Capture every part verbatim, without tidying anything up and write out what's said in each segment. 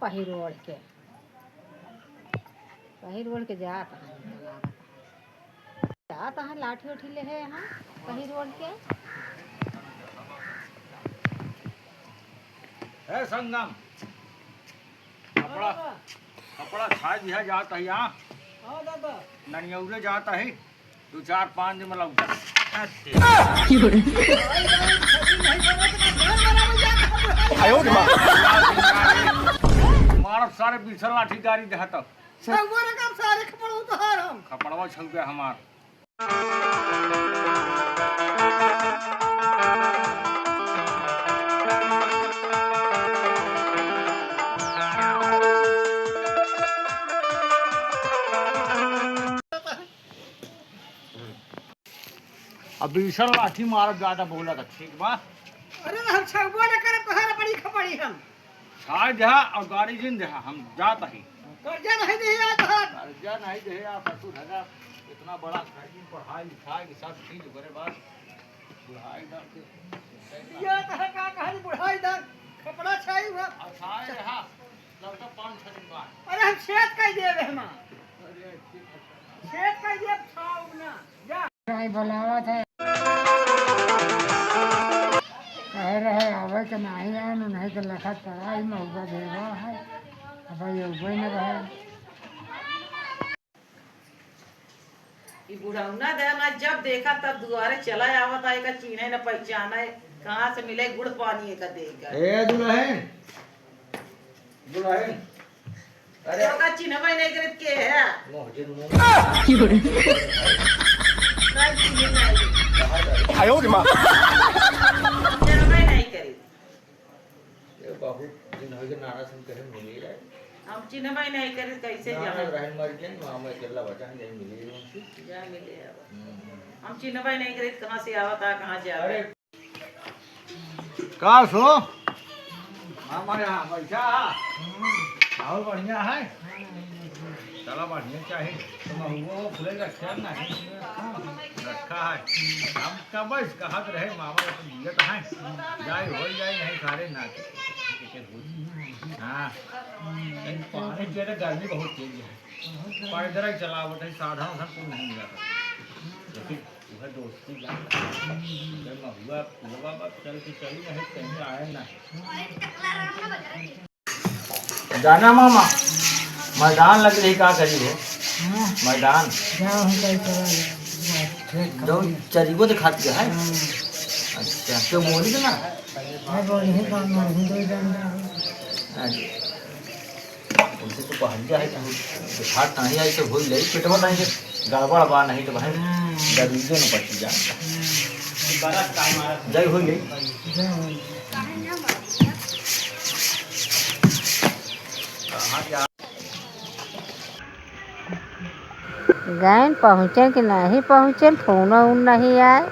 पहिर ओढ़ के, पहिर ओढ़ के जात हैं, लागत हैं। जात हैं, लाठी उठी लेहे हैं, पहिर ओढ़ के। ए संगम, कपड़ा, हाँ दादा। कपड़ा छाय दिहा जात है यहाँ। हाँ दादा। ननियौरे जात है। दो चार पाँच दिन में लौटा। आयो रे माँ। मारब सारे बीसर लाठी गाड़ी देहा तब। छउवा रकम सारे खपड़वा तोहार हम। खपड़वा छउवा हमार। अब बीसर लाठी मारब, ज्यादा बोला त ठीक बा। अरे हम छउवा न करब, तोहार बड़ी खपड़ी हम। छाय देहा और गाड़ी जिन देहा, हम जात ही। कर्जा नहीं देहा तोहार। कर्जा नहीं देहा, ससुर हगा, इतना बड़ा घर की पढ़ाई लिखाई की सब चीज ओकरे बाद बुढ़ाई दर के। ये तोहार का कहानी बुढ़ाई दर, कपड़ा छाई हुआ। और छाय देहा, लगता पाँच छः दिन बाद। अरे हम छेद कइ देबे हम। अरे ठीक है। छेद कइ देब, छाव ना। जा। नहीं बोलावत है। कहे रहे आवे के नाही आन, उन्हीं के लखत पड़ा ही महुआ देवा है। अब ये उबे न रहे। ई बुढ़ौना दे ना, जब देखा तब दुआरे चला आवत है, एका चीन्हे न पहचाने, कहाँ से मिले गुड़ पानी एका देगा। ए दुल्हन, दुल्हन, अरे। तोका चिन्हबे नहीं करत के है। मोहजिन मुंह। नहीं चिन्हे नहीं। कहाँ जा रही? आयो रे माँ। चिन्हबे नहीं करत। ये बहुत दिन हो गए, नाना से कहे मिली है। हम चिन्हबे नहीं करत, कैसे ना, जाने? ना, रहन मर गए, मामा अकेला बचा, नहीं मिली है उनसे। जा मिले अब। हम्म। हम चिन्हबे नहीं करत, कहाँ से आवत आ, कहाँ जावे? अरे। का सो? मामा यहाँ बैठा है। और बढ़िया है? चला बढ़िया चाही। तो महुआ वो फुले रखे नहीं? रखा है। हम कब इस कहत रहे मामा तो जियत है। जाए हो जाए नहीं सारे ना के। हाँ। लेकिन पानी के लिए गर्मी बहुत तेज है। पैदल ही चलावत है, साधन उधन कुछ नहीं मिला था। लेकिन उहे दोस्ती बा। जब महुआ फुलवा बा, चल के चली नहीं, कहीं आए ना। जाना मामा, मैदान लग रही, का करी हो? हाँ। मैदान। जाओ, हम कहीं चला जाओ। ठीक है। जौन चरिगो दिखाती है? हाँ। अच्छा, क्यों बोली ना? हाँ, बोली है, काम नहीं, दो जान जाओ। अच्छा। उनसे तो पहलिया है कि बिठार ताही आई से होई जाई, पेटवा ताही से गड़बड़ बा, नहीं तो भाई हाँ। दरुइये न बची जा। हाँ। जय होई गई। जय होई। गैन पहुँचे कि नहीं पहुँचे, फोन उन नहीं आए।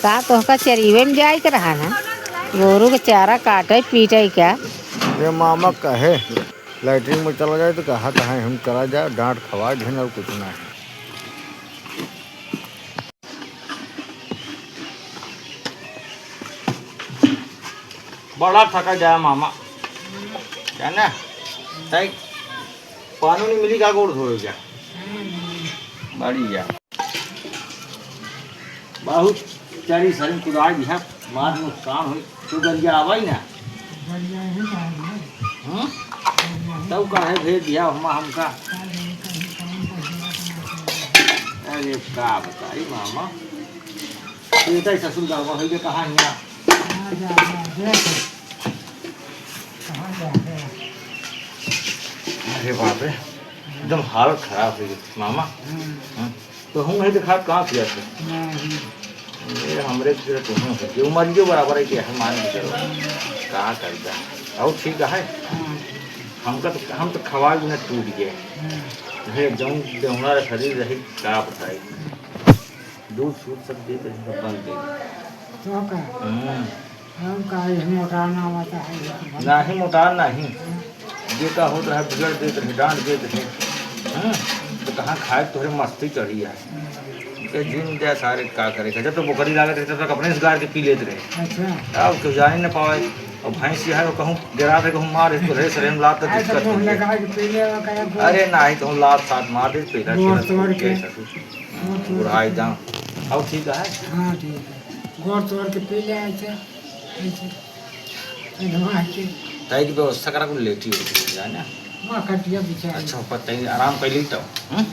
का तोहका चरीवे में जाए के रहा ना? गोरू के चारा काटे पीटे का। ये मामा कहे लैट्रिन में चला जाए तो कहा तो है हम चला जाए, डांट खवा झन और कुछ ना है। बड़ा थका जाए मामा, जाना तय पानी नहीं मिली का गोड़ धोए जा। बढ़िया। बहुत चारी सारी कुदाई दिया, मार नुकसान होई। तू गरिया आवा ही ना। हम्म? तब काहे भेज दिया हमा हमका? अरे का बताई मामा, तू तो ससुर गाँव होई के कहाँ हिया? अरे बाप रे, एकदम हालत खराब हो गई मामा। हम्म। तो हम नहीं दिखा कहाँ किया थे। ये हमरे के तो हम है। ये उमरियो बराबर है कि हम मान के चलो। का करता? और ठीक है। हमका तो, हम तो खवा बिना टूट गए। हे जौन देवना रे शरीर रही, का बताई। दूध सूध सब देत रही, सब बंद दे। तो का? हम्म। हम का, ये मोटार ना आवता है, ये तो बंद। नाही मोटार नाही। हाँ। जे का होत रहा, बिगड़ देत रहे, डांट देत रहे। हाँ? तो कहाँ खाए, तोहरे मस्ती चढ़ी है। हाँ। के जिन दे सारे का करे, जब तक बोकरी लागत रहे, तब तक अपने से गार के पी लेत रहे। अच्छा। अब केहू जाने न पावे। और भैंस ये है, वो कहूँ गिरा दे, कहूँ मार, इसको रे सरे में लात तो अच्छा, दिक्कत मुंह होई है। लगा के पी ले, वो कहे, अरे नाही, कहूँ लात सात मार दे, पेला गोड़ चेला तोड़ टूट के। जाए, ससुर। गोड़ तोड़ के बुढ़ाई पी ले। जाऊँ। और ठीक है? हाँ, ठीक है। गोड़ तोड़ के पी ले ऐसे, ऐसे। एनवा के। ताई की व्यवस्था करा, कुल लेटी होती है, जाने? वहाँ खटिया बिछा अच्छा, ऊपर ताई आराम कर ली तो, हम्म?